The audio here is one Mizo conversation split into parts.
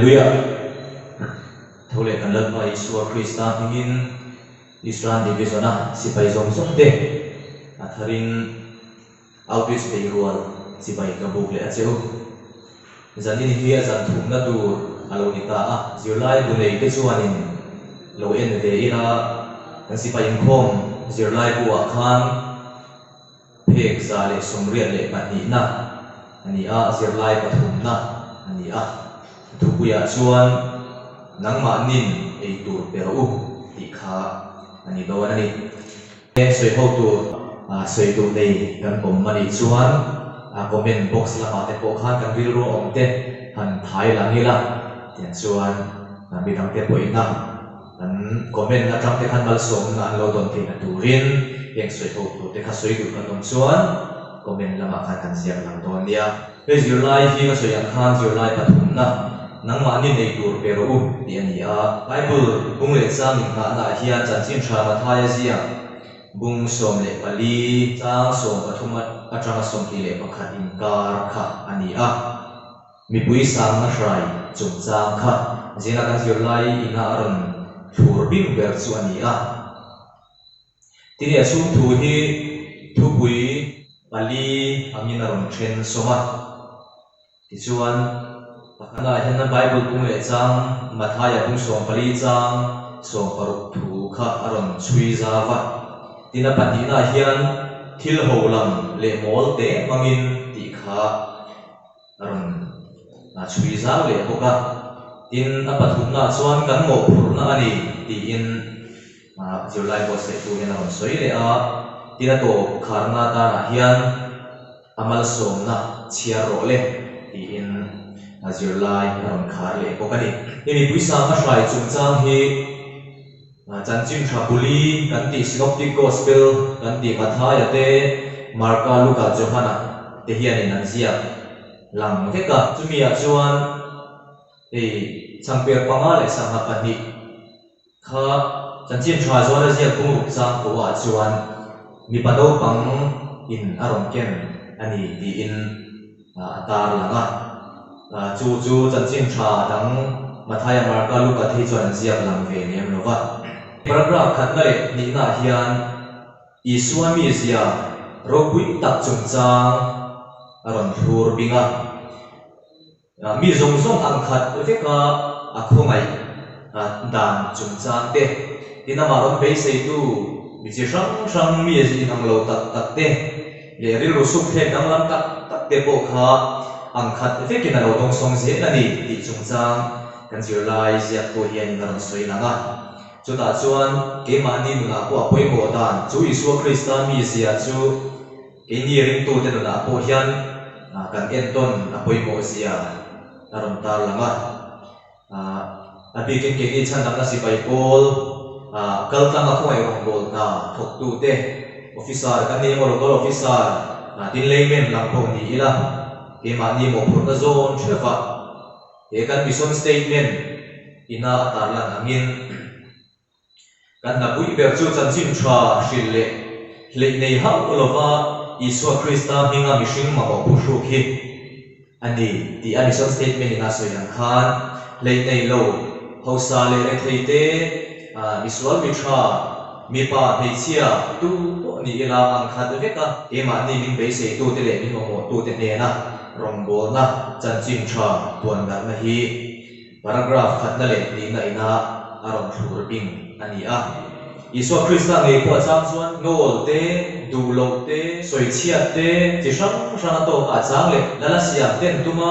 Hallelujah! Tho leh kan Lalpa Isua Krista hmingin Israel Division-a sipai zawng zawng te a tharin Outreach beirual chibai ka buk leh a che u. Zanin hi a zan thumna tur a lo ni ta a, zirlai bu nei te chuanin lo en ve ila kan sipai inkhawm zirlai bu ah khan Phek 182na a ni a, zirlai pathumna a ni a. Thupuiah chuan nangmahnin ei tur pe rawh u tih kha a ni dawn a ni. Sawi ho tur sawi duh nei kan awm a nih chuan comment box lamah te pawh khan kan rilru a awm te han thai lang ila tiang chuan midangte pawhin a Kan comment atang te khan malsawmna an lo dawn theihna turin heng sawi ho tur te kha sawi duh kan awm chuan comment lamah khan kan ziak lang dawn nia. Hei zirlai hi ka sawi ang khan zirlai pathumna nangmahni nei tur pe rawh u tih a ni a. Bible bung leh chang inngahna ah hian chanchin tha Mathaia ziak bung 14 chang 13 atanga 21 inkar kha a ni a. Mipui sangna hrai chungchang kha zinga kan zirlai ina a rawn thlur bing ber chu a ni a. Tin, a chhung thu hi thupui pali angin a rawn then sawm a. Tichuan, pakhatnaah hian Bible bung leh chang Mathaia bung 14 chang 60 thu kha a rawn chhui zau a. Tin, a pahnihnaah hian thil ho lam leh mawl te hmangin tih kha a rawn chhui zau leh bawk a, tin a pathumnaah chuan kan mawhphurhna a ni tiin zirlai buatsaihtu hian a rawn sawi leh a, tin a tawp kharna atanah hian a malsawmna chhiar rawh le tiin zirlai a rawn khar leh bawk a ni. Hei mipui sanga hrai chungchang hi Chanchin tha buli kan tih Synoptic Gospel kan tih Mathaia te, Marka, Luka, Johana te hianin an ziak lang vek a. Chumiah chuan hei changper panga leh sangha pahnih kha chanchin tha zuan a ziak bung ruk chang koah chuan mipa naupang in a rawn ken a ni tiin a tar lang a. Chu chu chanchin tha dang Mathaia, Marka, Luka te hi chuan an ziak lang ve lem lo va. Paragraph khatna leh hnihnaah hian Isua mizia ropui tak chungchang a rawn thlur bing a. Mi zawng zawng ang khat veka a khawngaih dan chungchang te, tin amah rawn beiseitu mi chi hrang hrang mi inang lo tak tak te leh rilru sukthlek danglam tak tak te pawh kha ang khat vekin a lo dawngsawng zel a ni tih chungchang kan zirlai ziaktu hianin a rawn sawi lang a. Chutah chuan keimahni nunah pawh a pawimawh dan chu Isua Krista mizia chu Keini ringtute nunah pawh hian kan entawn a pawimawh zia a rawn tarlang a. A bikin keini chhandamna sipai pawl kaltlanga khawngaih rawngbâwl hna thawktute, officer kan ni emaw local officer tin layman lam pawh ni ila, keimahni mawhphurhna zawn theuh a, he kan mission statement ina a tarlan angin, Kan hnapui ber chu chanchin tha hrilh leh hleih nei hauh lova Isua Krista hminga mihring mamawh phuhruk hi a ni tih a mission statement in a sawi ang khan hleih nei lo hausa leh rethei te, misual mi tha, mipa, hmeichhia tu pawh ni ila ang khat vek a, keimahni min beiseitute leh min mamawhtute hnena rawngbawlna chanchin tha puandarhna hi Paragraph khatna leh hnihna ina a rawn thlur bing a ni a. Isua Krista ngei pawh a chang chuan nawl te, duh loh te, sawichhiat te, chi hrang hrang a tawk a, a chang leh lal a siam ten tuma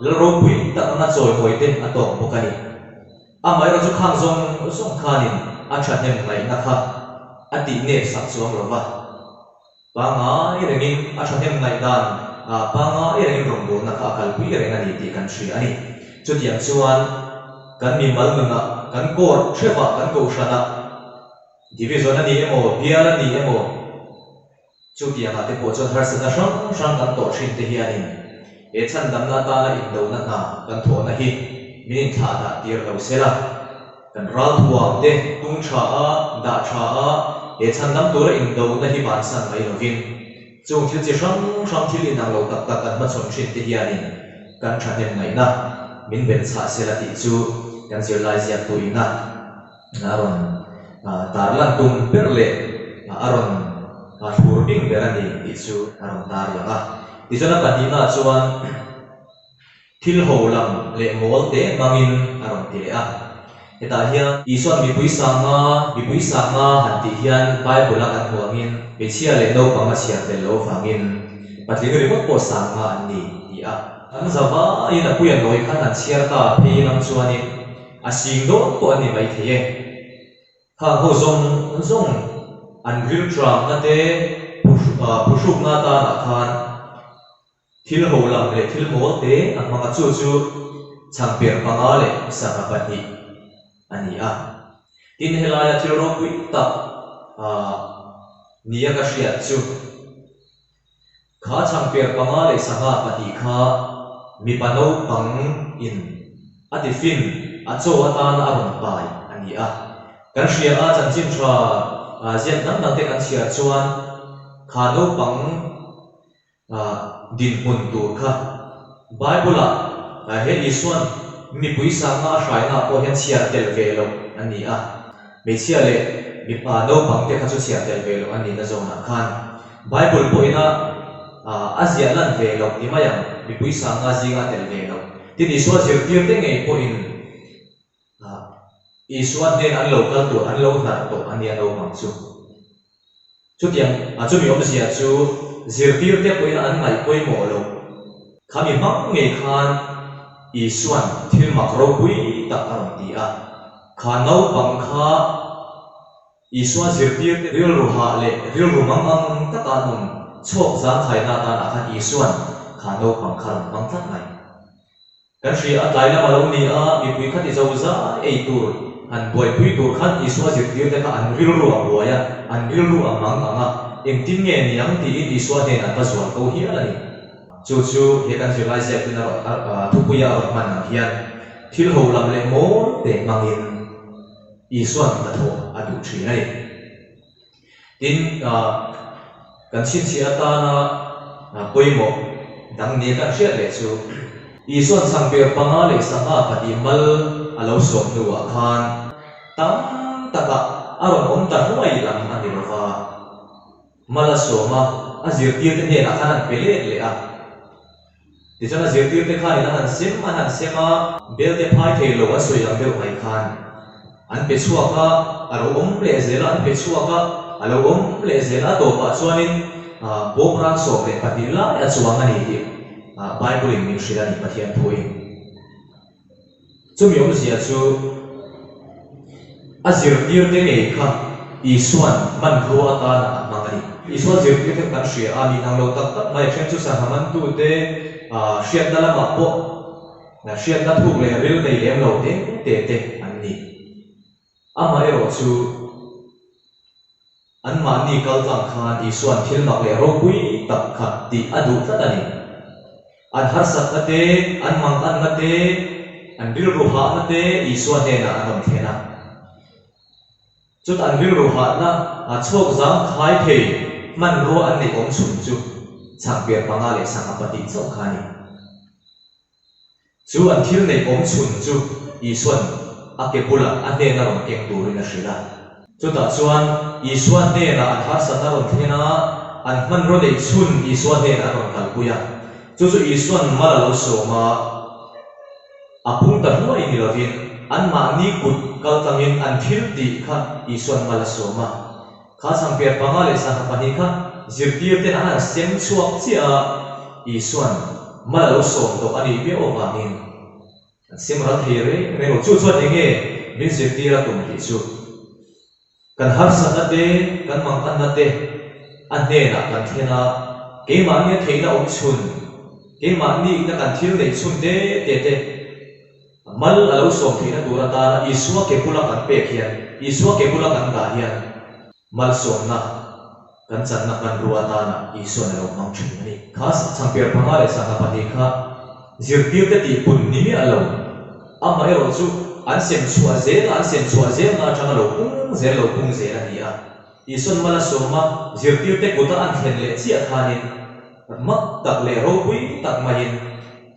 lal ropui tak anga chawimawi te a tawk bawk a ni. Amaherawh chu khang zawng zawng khanin a thahnem ngaihna kha a tih nep sak chuang lo va. Pangngai rengin a thahnem ngaihdan ah pangngai rengin rawngbawlna kha a kalpui reng a ni tih kan hria a ni. Chutiang chuan kan mimal nunah, kan court theuhah, kan kohhranah division a ni emaw, bial a ni emaw, chutiangah te pawh chuan harsatna hrang hrang kan tawh thin te hianin he chhandamna atana indona hna kan thawhna hi min inthlahdah tir lo sela. Kan ralthuam te tung tha a, dah tha a, he chhandam tura indona hi bansan mai lovin, chung thil chi hrang hrang thil inang lo tak tak kan hmachhawn thin te hianin kan thahnem ngaihna min belhchhah sela tih chu kan zirlai ziaktu ina a rawn tarlan tum ber leh a rawn thlur bing ber a ni tih chu a rawn tarlang a. Tichuan a pahnihnaah chuan Thil ho lam leh mawl te hmangin a rawn ti leh a. Hetah hian Isua'n mipui sanga, mipui sanga han tih hian Bible-a kan hmuh angin hmeichhia leh naupang a chhiar tel loh avangin patling ringawt pawh sanga an ni ti a. An zavaiin a puia nawi khan han chhiar ta phei lam chuanin a sing dawn pawh an ni maithei e. Khang ho zawng zawng an rilṭamna te phuhrukna atanah khan Thil ho lam leh thil mawl te a hmang a, chu chu chhangper panga leh sangha pahnih a ni a. Tin, helaia thil ropui tak nia ka hriat chu kha chhangper panga leh sangha pahnih kha mipa naupang in a tiffin a chaw atana a rawn pai a ni a. Kan hria a, chanchin tha ziak dang dang te kan chhiar chuan kha naupang dinhmun tur kha Bible-ah he Isua'n mipui sangna a hrainaah pawh hian chhiar tel ve loh a ni a. Hmeichhia leh mipa naupang te kha chu chhiar tel ve loh a nihna zawnah khan Bible pawhina a ziah lan ve loh ti mai ang, mipui sangna zinga a tel ve loh. Tin, Isua zirtirte ngei pawhin Isua hnen an lo kal tur an lo hnar tawh a nia naupang chu. Chutiang a chumi awmzia chu zirtirte pawhin an ngaih pawimawh loh. Khami hmang ngei khan Isua'n thil mak ropui tak a rawn ti a. Kha naupang kha Isua zirtirte rilru hah leh rilru mang ang taka an awm chhawk zangkhaina atanah khan Isua'n kha naupang kha a rawn hmang tlat mai. Kan hria a, tlai lam a lo ni a, mipui kha ti zo zai ei tur, han buaipui tur khan Isua zirtirte kha an rilru a buai a, an rilru a mang ang a, engtin nge niang tiin Isua hnenah an va zual ko hial a ni. Chu chu he kan zirlai ziaktuin a rawn thupuia a rawn hman ang hian thil ho lam leh mawl te hmangin Isua'n hnathawh a duh thin a ni. Tin, kan chhinchhiah atana pawimawh dang nia kan hriat leh chu, Isua'n chhangper panga leh sangha pahnih mal a lo sawm hnuah khan tam takah a rawn awm ta hluai lam a ni lo va, mal a sawm a, a zirtirte hnenah khan an pe let leh a. Tichuan a zirtirte khanin an han sem an han sem a, belte phai thei lo an sawi ang deuh mai khan an pe chhuak a, a lo awm leh zel a, an pe chhuak a, a lo awm leh zel a, a tawpah chuanin bawmrang 12 lai a chuang a ni tih Bible-in min hrilh a ni, Pathian thuin. Chumi awmzia chu a zirtirte ngei kha Isua'n hmanrua atana a hmang a ni. Isua zirtirte kha kan hria a, mi inang lo tak tak mai a then chu sangha mantute hriatna lamah pawh hriatna thuk leh ril nei lem lo te te te an ni. Amaherawh chu Anmahni kal tlang khan Isua'n thil mak leh ropui tak kha tih a duh tlat a ni. An harsatna te, an manganna te, an rilru hahna te Isua hnenah an rawn thlen a. Chutah an rilru hahna a chhuak zang khai thei hmanrua an neih awm chhun chu chhangpiar panga leh sangha pahnih chauh kha a ni. Chu an thil neih awm chhun chu Isua'n a ke bulah a hnena rawn keng turin a hrilh a. Chutah chuan Isua hnenah an harsatna rawn thlen a, an hmanraw neih chhun Isua hnenah an rawn kalpui a. Chu chu Isua'n mal a lo sawm a, a pung ta hluai ni lovin anmahni kut kaltlangin an thil tih kha Isua'n mal a sawm a. Kha chhangpiar panga leh sangha pahnih kha zirtirten an han sem chhuak chiah a, Isua'n mal a lo sawm tawh a nih miau avangin an sem ral thei reng reng lo. Chu chuan eng nge min zirtir a tum tih chu kan harsatna te, kan manganna te a hnenah kan thlen a, keimahnia theihna awm chhun, keimahniina kan thil neih chhun te te te, Mal a lo sawm theihna tur atana Isua ke bula kan pek hian, Isua ke bula kan dah hian malsawmna kan channa hmanrua atana Isua'n a lo hmang thin a ni. Kha chhangpiar panga leh sangha pahnih kha zirtirte tih pun ni miah lo, amaherawh chu an sem chhuah zel a, an sem chhuah zelna atanga lo pung zel lo pung zel a ni a. Isua'n mal a sawm a, zirtirte kuta an thlen leh chiah khanin mak tak leh ropui tak maiin.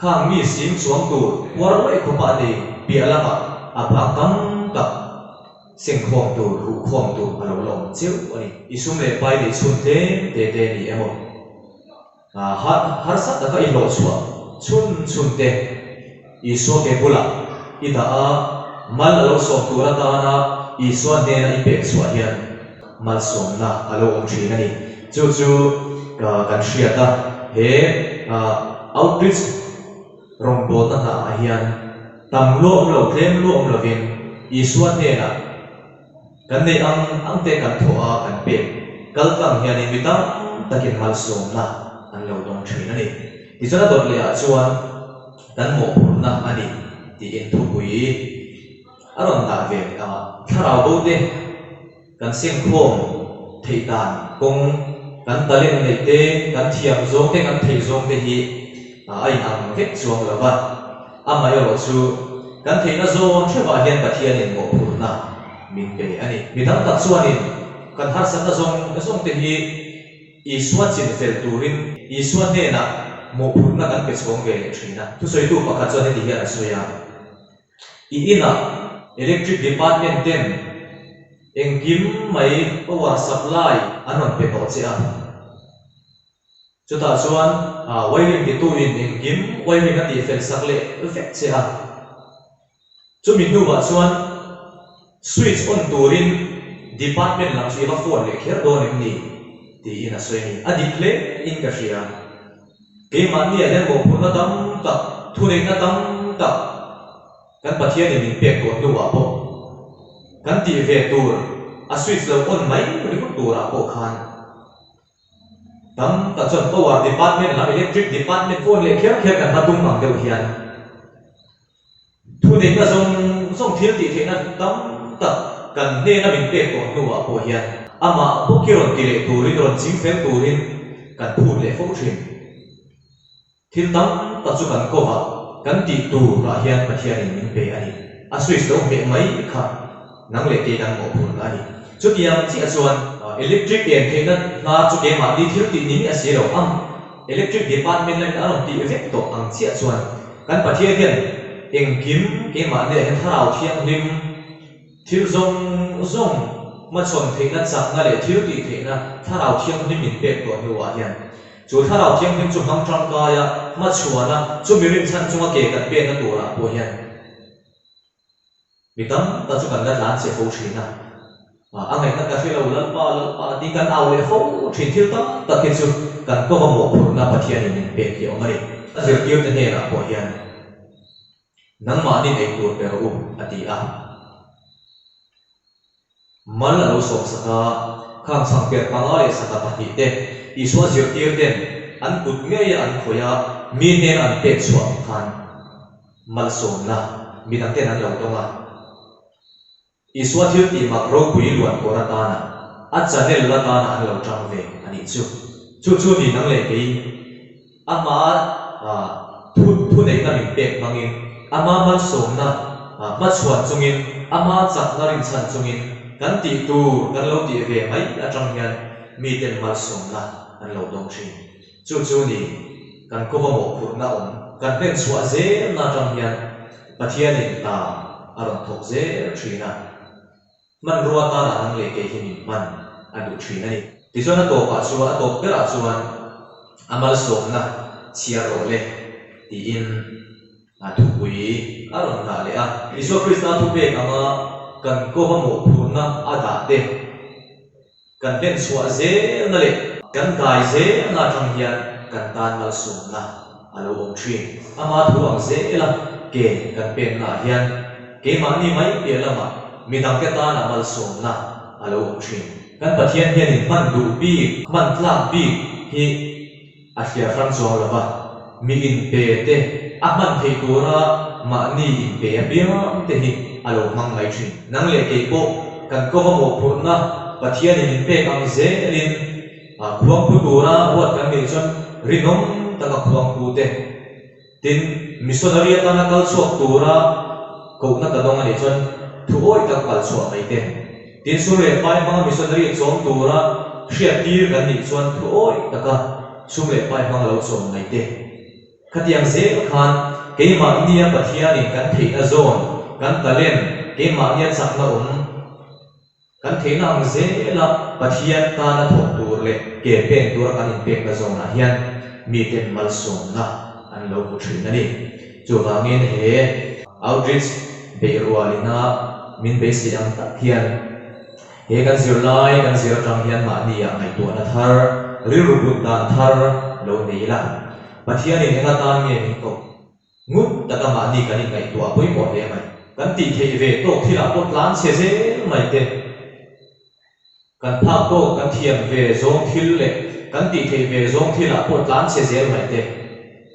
Khang mi sing chuang tur puar luaih khawpa a nei piah lamah a bang tam tak sengkhawm tur, ruhkhawm tur a lo la awm cheu a ni. I sum leh pai neih chhun tlem te te ni emaw? Harsa taka i hlawh chhuah chhun chhun te Isua ke bulah i dah a, mal a lo sawm tur atana Isua hnena i pek chhuah hian malsawmna a lo awm thin a ni. Chu chu kan hriat a, he outreach rawngbawlna hnaah hian tam luah awm lo, tlem luah awm lovin Isua hnenah Kan neih ang ang te kan thawh a kan pek kal tlang hianin mi tam takin malsawmna an lo dawng thin a ni. Tichuan a dawt leh ah chuan kan mawhphurhna a ni tiin thupui a rawn dah ve leh a. Thlarau bo te kan sengkhawm theih dan kawng, kan talent neih te, kan thiam zawng te, kan theih zawng te hi a inang vek chuang lo va. Amaherawh chu, kan theihna zawn hrevah hian Pathianin mawhphurhna min pe a ni. Mi tam tak chuanin kan harsatna zawng zawng te hi Isua chin fel turin Isua hnenah mawhphurhna kan pe chhawng ve leh thin a. Thusawitu pakhat chuan heti hian a sawi a, I inah electric department ten engkim mai power supply an rawn pe tawh che a. Chutah chuan wiring tituin engkim wiring a tihfel sak leh vek che a. Chumi hnuah chuan switch on turin department lam chu i va phone leh kher dawn em ni? tiin a sawi a ni. A dik hle in ka hria. Keimahniah hian mawhphurhna tam tak, thuneihna tam tak kan Pathianin min pek tawh hnuah pawh kan tih ve tur a switch lo on mai ringawt turah pawh khan Tam tak chuan power department lam electric department phone leh kher kher kan va tum ang deuh hian thuneihna zawng zawng thil tih theihna tam tak kan hnena min pek tawh hnuah pawh hian amah bawk hi rawn ti leh turin rawn ching fel turin kan phut leh fo thin. Thil tam tak chu kan kawvah kan tih turah hian Pathianin min pe a ni. A switch lo hmeh mai kha nang leh kei kan mawhphurhna a ni. Chutiang chiah chuan electric en theihna hnar chu keimahni thil tih ni miah si lo ang. Electric department lamin a rawn tih vek tawh ang chiah chuan kan Pathian hian engkim keimahniah hian thlarau thianghlim, Thil zawng zawng hmachhawn theihna chakna leh thil tih theihna Thlarau Thianghlim min pek tawh hnuah hian chu Thlarau Thianghlim chu hmang tangkaia hmachhuana chumi rinchhan chunga ke kan penna turah pawh hian mi tam tak chu kan la tlan che fo thin a. A ngaihna ka hre lo, Lalpa, Lalpa tiin kan au leh fo thin. Thil tam tak hi chu kan kawva mawhphurhna Pathianin min pek hi a awm a ni. A zirtirte hnenah pawh hian. Nangmahnin ei tur pe rawh u, a ti a. Mal a lo sawmsak a, khang chhangper panga leh sangha pahnihte Isua zirtirten an kut ngeia an khawih a, mi hnena an pek chhuah khan malsawmna midangten an lo dawng a. Isua thil tih mak ropui luan kawr atana a channel atana an lo tang ve a nih chu. Chu chu ni nang leh kei ama thu thuneihna min pek hmangin, ama malsawmna hmachhuan chungin, ama chakna rinchhan chungin kan tih tur kan lo tih ve mai atang hian miten malsawmna an lo dawng thin. Chu chu ni kan kawva mawhphurhna awm kan hlen chhuah zelna atang hian Pathianin hna a rawn thawk zel thin a, hmanrua atana nang leh kei hi min hman a duh thin a ni. Tichuan a tawpah chuan, a tawp berah chuan a malsawmna chhiar rawh le tiin a thupui a rawn dah leh a. Isua Krista thupek anga kan kawva mawhphurhna a dah te, Kan hlen chhuah zelna leh kan dai zelna atang hian kan tan malsawmna a lo awm thin. Ama thu ang zela ke kan pennaah hian keimahni mai piah lamah midangte tana malsawmna a lo awm thin. Kan Pathian hianin hman duh bik, hman tlak bik hi A thliar hrang chuang lo va, mi inpe te a hman theih tura mahni inpe apiang te hi a lo hmang mai thin. Nang leh kei pawh kan kova mawhphurhna Pathianin min pek ang zelin khuangpu tura ruat kan nih chuan rinawm taka khuangpu te, tin missionary atana kal chhuak tura kohna ka dawng a nih chuan thu awih taka kal chhuah mai te. Tin, sum leh pai hmanga missionary chawm tura hriattir kan nih chuan thu awih taka sum leh pai hmanga lo chawm mai te. Khatiang zel khan keimahnia Pathianin kan theihna zawn, kan talent, keimahnia chakna awm, kan theihna ang zela Pathian tana thawk tur leh ke pen tura kan inpekna zawnah hian miten malsawmna an lo hmu thin a ni. Chuvangin he outreach beihrualina min beisei ang tak hian he kan zirlai kan zir atang hian mahniah ngaihtuahna thar, rilru put dan thar lo nei ila. Pathianin eng atan nge min koh? Ngun taka mahni kan inngaihtuah a pawimawh hle mai. Kan tih theih ve tawk thilah pawh tlan chhe zel mai te, kan phak tawk kan thiam ve zawng thil leh kan tih theih ve zawng thilah pawh tlan chhe zel mai te,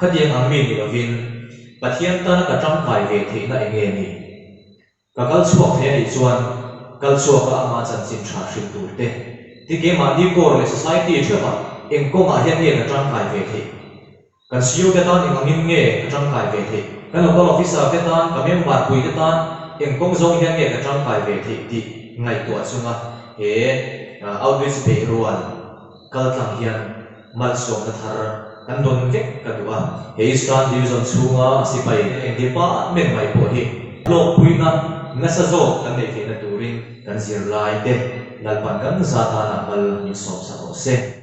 khatiang ang mi ni lovin Pathian tana ka tangkai ve theihna eng nge ni? Ka kal chhuak thei a nih chuan kal chhuaka ama chanchin tha hrilh tur te, ti keimahni Corps leh Society theuhah eng kawngah hian nge ka tangkai ve theih? Kan CEO te tan eng angin nge ka tangkai ve theih? Kan local officer te tan, ka member pui te tan eng kawng zawng hian nge ka tangkai ve theih tih ngaihtuah chunga he outreach beih rual kaltlang hian malsawmna thar kan dawn vek ka duh a. He Eastern Division chhunga sipai eng department mai pawh hi hlawkpuina nasa zawk kan neih theihna turin kan zirlai te Lalpan kan za tanah mal min sawmsak rawh se.